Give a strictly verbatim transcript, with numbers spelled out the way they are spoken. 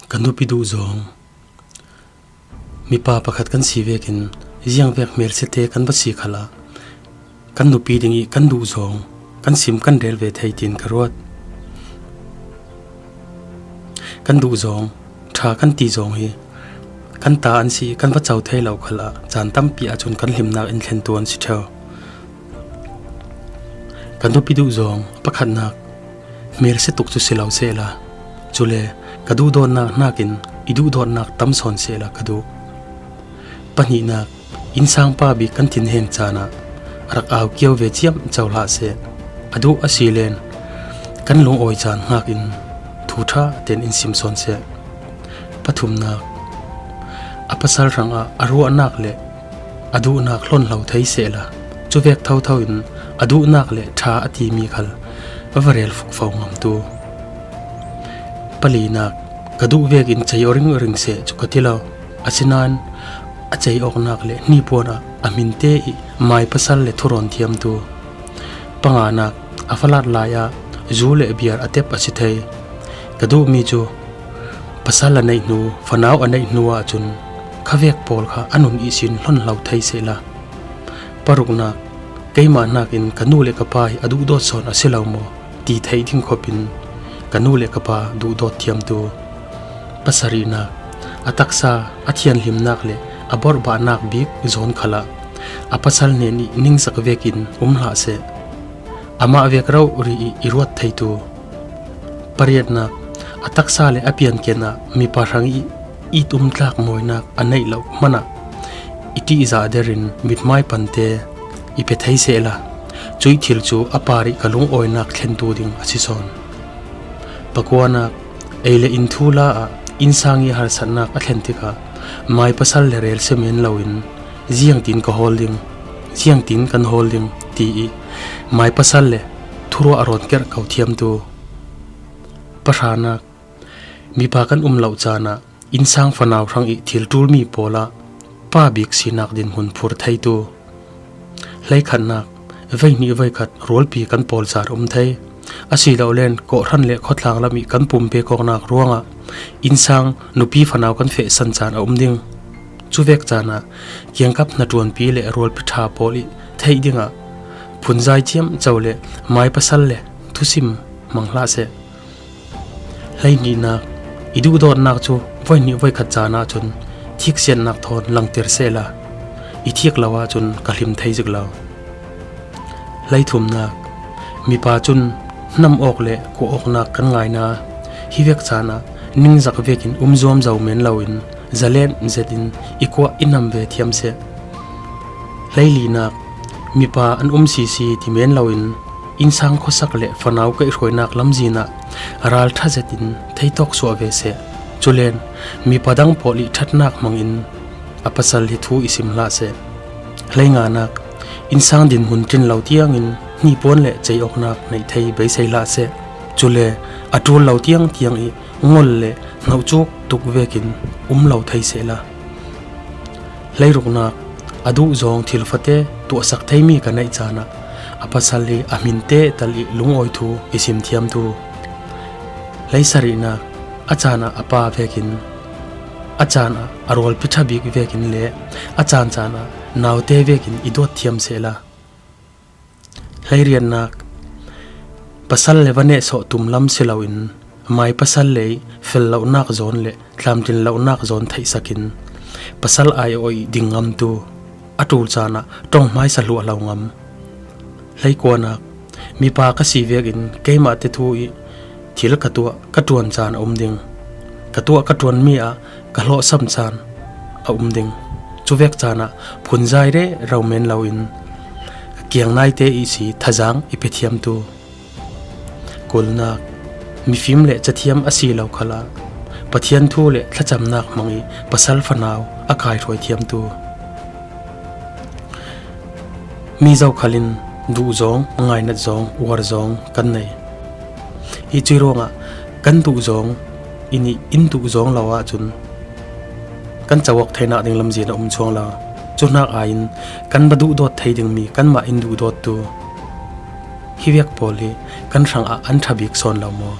Kan nupi duh zawng. Mipa pakhat kan si vekin ziang vek hmelsete kan va si khalah kan nupi ding ih kan duh zawng, kan sim kan rel ve thei tiin ka ruat. Kan duh zawng, ṭha kan ti zawng hi kan ta an si ih kan va co thei lo khalah caan tampi ahcun kan hlimnak in thlentu an si ṭheu. Kan nupi duh zawng a pakhatnak, hmelse tuk cu si lo sehla, cule ka duhdawtnak hnakin i duhdawtnak tam sawn sehla ka duh. Pahnihnak, innsang pa bik kan thinheng caan ah rak au kio ve ciamco hlah seh. A duh a si len kan lungawi caan hngak in thu ṭha tein in sim sawn seh. Pathumnak, a pasal hrangah a ruahnak le a duhnak hlonhlo thei sehla, cuvek thotho in a duhnak le ṭha a timi khal va rel fukfo ngamtu. Palinak, ka duh vekin cei aw ringring seh cu ka ti lo. Asinain a cei awknak le hnipuan ah a hminte ih mai pasal le thurawn thiamtu. Panganak, a falat lai ah zu le biar a tep a si thei. Ka duhmi cu pasal a neih hnu, fanau a neih hnu ahcun khavek pawl kha a nun ihsin hlonhlo thei sehla. Paruknak, keimah hnakin ka nu le ka pa hi a duhdawt sawn a si lo maw ti theih ding khopin ka nu le ka pa duhdawt thiamtu. Pasarihnak, a taksa, a thianhlimnak le a borhbahnak bik zawn khalah a pasal hnen ih ningzak vekin um hlah seh. Amah vek rori ih i ruat theitu. Pariatnak, a taksa le a pianken ah mipa hrang ih it um tlak mawinak a neih loh hmanah i ṭihzah derin mithmai pante i pe thei sehla, cuih thil cu a par ih ka lungawinak thlentu ding a si sawn. Pakuanak, ei le in thu la ah innsang ih harsatnak a thlen tikah mai pasal le rel si men loin ziangtin ka hawl ding, ziangtin kan hawl ding ti ih mai pasal le thuruah a rawn kerh ko thiamtu. Pahranak, mipa kan um loh caan ah innsang fanau hrang ih thil ṭulmi pawl ah pa bik sinak dinhmun phur theitu. Hleikhatnak, veihnih veikhat rualpi kan pawl zar um thei. Asilole kawhhran le khawthlang lam ih kan pumpek awknak ruangah innsang nupi fanau kan fehsan caan a um ding. Cuvek caan ah kiangkap hnaṭuanpi le rualpi ṭha pawl ih theih dingah phunzai ciamco le mai pasal le thusim hmang hlah seh. Hleihnihnak, i duhdawtnak cu voihnih voikhat caan ahcun thiksiatnak thawn langter sehla, i thik lo ahcun ka hlim thei zik lo. Hleithumnak, mipa cun hnam awk le kuah awknak kan ngai hna. Hi vek caan ah ningzak vekin um zuam zo men loin zalen zetin i kuah i hnam ve thiam seh. Hleilinak, mipa an um sisi ti men loin innsang khuasak le fanau kaihhruainak lamzin ah ralṭha zetin theitawk suah ve seh. Culen mipa dang pawl ih ṭhatnak hmangin a pasal hi thu i sim hlah seh. Hleinganak, innsang dinhmun ṭin lo tiangin hnipuan le cei awknak neih thei beisei hlah seh. Cule a ṭul lo tiang tiang ih ngol le hnohcuk tuk vekin um lo thei sehla. Hleiruknak, a duh zawng thil fate tuahsak theimi ka neih caan ah a pasal hi a hminte tal ih lungawi thu i sim thiamtu. Hleisarihnak, a caan ah a pa vekin, a caan ah a rualpi ṭha bik vekin le a caan caan ah naute vekin i dawt thiam sehla. Hleiriatnak, pasal le va nehsawh tum lam si loin mai pasal le ih fel lonak zawn le tlamtlin lonak zawn theihsakin pasal aiawh ih ding ngamtu, a ṭul caan ah ṭong hmaisa hluah lo ngam. Hleikuanak, mipa ka si vekin keimahte thu ih thil ka tuah ka ṭuan caan a um ding. Ka tuah ka ṭuanmi ah ka hlawhsam caan a um ding. Cuvek caan ah phunzai rero men loin ka kiang naite ihsi thazaang i pe thiamtu. Kulnak, mifim le cathiam a si lo khalah Pathian thu le thlacamnak hmang ih pasal fanau a kaihruai thiamtu. Mi zokhal in duh zawng, ngainat zawng, uar zawng kan nei. Hi cuih ruangah kan duh zawng in ih in duh zawng lo ahcun kan co awk theinak ding lamzin a um chuang lo. Cu hnak aiin kan va duhdawt thei dingmi kanmah in duhdawttu hi vek pawl hi kan hrangah an ṭha bik sawn lo maw?